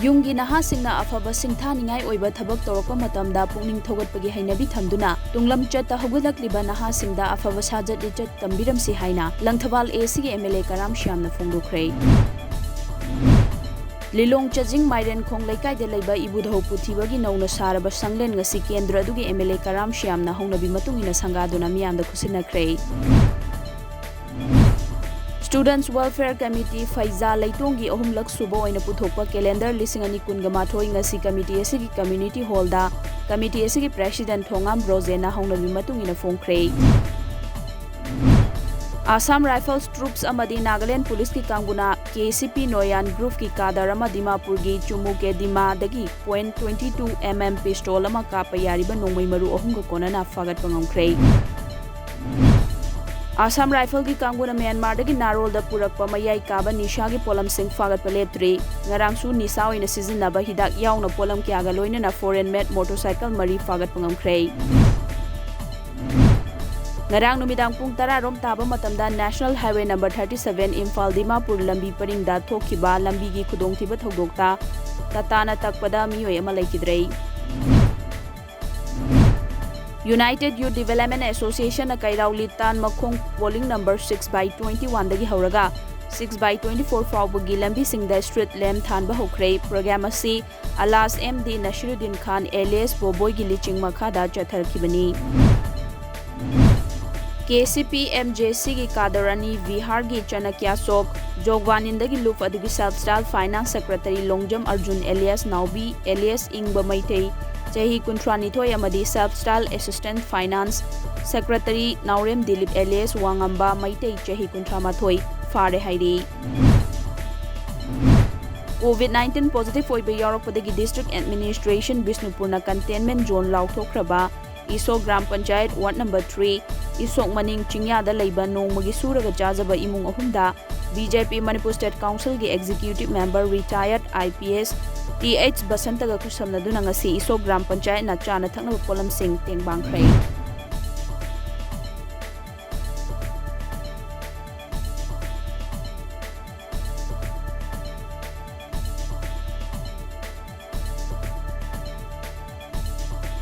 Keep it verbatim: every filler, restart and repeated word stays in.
ꯇꯨꯡꯒꯤ ꯅꯍꯥꯁꯤꯡꯅ ꯑꯐꯕ ꯁꯤꯡꯊꯥꯅꯤꯡꯉꯥꯏ ꯑꯣꯏꯕ ꯊꯕꯛ ꯇꯧꯔꯛꯄ ꯃꯇꯝꯗ ꯄꯨꯛꯅꯤꯡ ꯊꯧꯒꯠꯄꯒꯤ ꯍꯩꯅꯕꯤ ꯊꯝꯗꯨꯅ ꯇꯨꯡꯂꯝꯆꯠꯇ ꯍꯧꯒꯠꯂꯛꯂꯤꯕ ꯅꯍꯥꯁꯤꯡꯗ ꯑꯐꯕ ꯁꯥꯖꯠ ꯂꯤꯆꯠ ꯇꯝꯕꯤꯔꯝꯁꯤ ꯍꯥꯏꯅ ꯂꯪꯊꯕꯥꯜ ꯑꯦ ꯁꯤꯒꯤ ꯑꯦꯝ ꯑꯦꯜ ꯑꯦ ꯀꯔꯥꯝ ꯁ꯭ꯌꯥꯝꯅ ꯐꯣꯡꯗꯣꯛꯈ꯭ꯔꯦ꯫ ꯂꯤꯂꯣꯡ ꯆꯖꯤꯡ ꯃꯥꯏꯔꯦꯟꯈꯣꯡ ꯂꯩꯀꯥꯏꯗ ꯂꯩꯕ ꯏꯕꯨꯙꯧ ꯄꯨꯊꯤꯕꯒꯤ ꯅꯧꯅ ꯁꯥꯔꯕ ꯁꯪꯂꯦꯟ ꯉꯁꯤ ꯀꯦꯟꯗ꯭ꯔ ꯑꯗꯨꯒꯤ ꯑꯦꯝ ꯑꯦꯜ ꯑꯦ ꯀꯔꯥꯝ ꯁ꯭ꯌꯥꯝꯅ ꯍꯧꯅꯕꯤ ꯃꯇꯨꯡ ꯏꯟꯅ ꯁꯪꯒꯥꯗꯨꯅ ꯃꯤꯌꯥꯝꯗ ꯈꯨꯠꯁꯤꯟꯅꯈ꯭ꯔꯦ꯫ Students Welfare Committee ꯐꯩꯖꯥ ꯂꯩꯇꯣꯡꯒꯤ ꯑꯍꯨꯝꯂꯛ ꯁꯨꯕ ꯑꯣꯏꯅ ꯄꯨꯊꯣꯛꯄ calendar ꯂꯤꯁꯤꯡ ꯑꯅꯤ ꯀꯨꯟꯒ ꯃꯥꯊꯣꯏ ꯉꯁꯤ committee ꯑꯁꯤꯒꯤ community hall ꯗ committee ꯑꯁꯤꯒꯤ president ꯊꯣꯉꯥꯝ ꯕ꯭ꯔꯣꯖꯦꯟꯅ ꯍꯧꯅꯕꯤ ꯃꯇꯨꯡ ꯏꯟꯅ ꯐꯣꯡꯈ꯭ꯔꯦ꯫ Assam Rifles troops ꯑꯃꯗꯤ Nagaland Police ꯀꯤ ꯀꯥꯡꯕꯨꯅ K C P Noyan group ꯀꯤ cadre ꯑꯃ ꯗꯤꯃꯥꯄꯨꯔꯒꯤ ꯆꯨꯃꯨ ꯀꯦꯗꯤꯃꯥꯗꯒꯤ point twenty two M M pistol ꯑꯃ ꯀꯥꯞꯄ ꯌꯥꯔꯤꯕ ꯅꯣꯡꯃꯩ ꯃꯔꯨ ꯑꯍꯨꯝꯒ ꯀꯣꯟꯅꯅ ꯐꯥꯒꯠꯄ ꯉꯝꯈ꯭ꯔꯦ꯫ Assam Rifle ꯒꯤ ꯀꯥꯡꯕꯨꯅ ꯃ꯭ꯌꯥꯟꯃꯥꯔꯗꯒꯤ ꯅꯥꯔꯣꯜꯗ ꯄꯨꯔꯛꯄ ꯃꯌꯥꯏ ꯀꯥꯕ ꯅꯤꯁꯥꯒꯤ ꯄꯣꯠꯂꯝꯁꯤꯡ ꯐꯥꯒꯠꯄ ꯂꯦꯞꯇ꯭ꯔꯤ꯫ ꯉꯔꯥꯡꯁꯨ ꯅꯤꯁꯥ ꯑꯣꯏꯅ ꯁꯤꯖꯤꯟꯅꯕ ꯍꯤꯗꯥꯛ ꯌꯥꯎꯅ ꯄꯣꯠꯂꯝ ꯀꯌꯥꯒ ꯂꯣꯏꯅꯅ foreign made motorcycle ꯃꯔꯤ ꯐꯥꯒꯠꯄ ꯉꯝꯈ꯭ꯔꯦ꯫ ꯉꯔꯥꯡ ꯅꯨꯃꯤꯗꯥꯡ ꯄꯨꯡ ꯇꯔꯥ ꯔꯣꯝ ꯇꯥꯕ ꯃꯇꯝꯗ National Highway number thirty seven Imphal Dimapur ꯂꯝꯕꯤ ꯄꯔꯤꯡꯗ ꯊꯣꯛꯈꯤꯕ ꯂꯝꯕꯤꯒꯤ ꯈꯨꯗꯣꯡꯊꯤꯕ ꯊꯧꯗꯣꯛꯇ ꯇꯥꯇꯥꯅ ꯇꯛꯄꯗ ꯃꯤꯑꯣꯏ ꯑꯃ ꯂꯩꯈꯤꯗ꯭ꯔꯦ꯫ United Youth Development Association ꯅ ꯀꯩꯔꯥꯎ ꯂꯤꯇꯥꯟ ꯃꯈꯣꯡ polling number six by twenty one ꯗꯒꯤ ꯍꯧꯔꯒ six by twenty four ꯐꯥꯎꯕꯒꯤ ꯂꯝꯕꯤꯁꯤꯡꯗ street lamp ꯊꯥꯟꯕ ꯍꯧꯈ꯭ꯔꯦ꯫ Program ꯑꯁꯤ ꯑꯂꯥꯁ M D ꯅꯁꯤꯔꯨꯗꯤꯟ ꯈꯥꯟ alias ꯕꯣꯕꯣꯏꯒꯤ ꯂꯤꯆꯤꯡ ꯃꯈꯥꯗ ꯆꯠꯊꯔꯛꯈꯤꯕꯅꯤ꯫ K C P M J C ꯒꯤ cadre ꯑꯅꯤ ꯕꯤꯍꯥꯔꯒꯤ ꯆꯅꯀ꯭ꯌꯥ ꯆꯣꯛ ꯖꯣꯒꯕꯥꯅꯤꯟꯗꯒꯤ ꯂꯨꯞ ꯑꯗꯨꯒꯤ self style finance secretary Longjam Arjun alias ꯅꯥꯎꯕꯤ alias ꯏꯪꯕ ꯃꯩꯇꯩ ꯆꯍꯤ ꯀꯨꯟꯊ꯭ꯔꯥ ꯅꯤꯊꯣꯏ ꯑꯃꯗꯤ self style assistant finance secretary ꯅꯥꯎꯔꯦꯝ ꯗꯤꯂꯤꯞ alias ꯋꯥꯉꯝꯕ ꯃꯩꯇꯩ ꯆꯍꯤ ꯀꯨꯟꯊ꯭ꯔꯥ ꯃꯥꯊꯣꯏ ꯐꯥꯔꯦ ꯍꯥꯏꯔꯤ꯫ COVID nineteen positive ꯑꯣꯏꯕ ꯌꯥꯎꯔꯛꯄꯗꯒꯤ district administration ꯕꯤꯁꯅꯨꯄꯨꯔꯅ containment zone ꯂꯥꯎꯊꯣꯛꯈ꯭ꯔꯕ Ishok gram panchayat ward number three Ishok ꯃꯅꯤꯡ ꯆꯤꯡꯌꯥꯗ ꯂꯩꯕ ꯅꯣꯡꯃꯒꯤ ꯁꯨꯔꯒ ꯆꯥꯖꯕ ꯏꯃꯨꯡ ꯑꯍꯨꯝꯗ B J P Manipur State Council ꯒꯤ executive member retired I P S T H ꯕꯁꯟꯇꯒ ꯈꯨꯠꯁꯝꯅꯗꯨꯅ ꯉꯁꯤ ꯏꯁꯣꯛ ꯒ꯭ꯔꯥꯝ ꯄꯟꯆꯥꯌꯠꯅ ꯆꯥꯅ ꯊꯛꯅꯕ ꯄꯣꯠꯂꯝꯁꯤꯡ ꯇꯦꯡꯕꯥꯡꯈ꯭ꯔꯦ꯫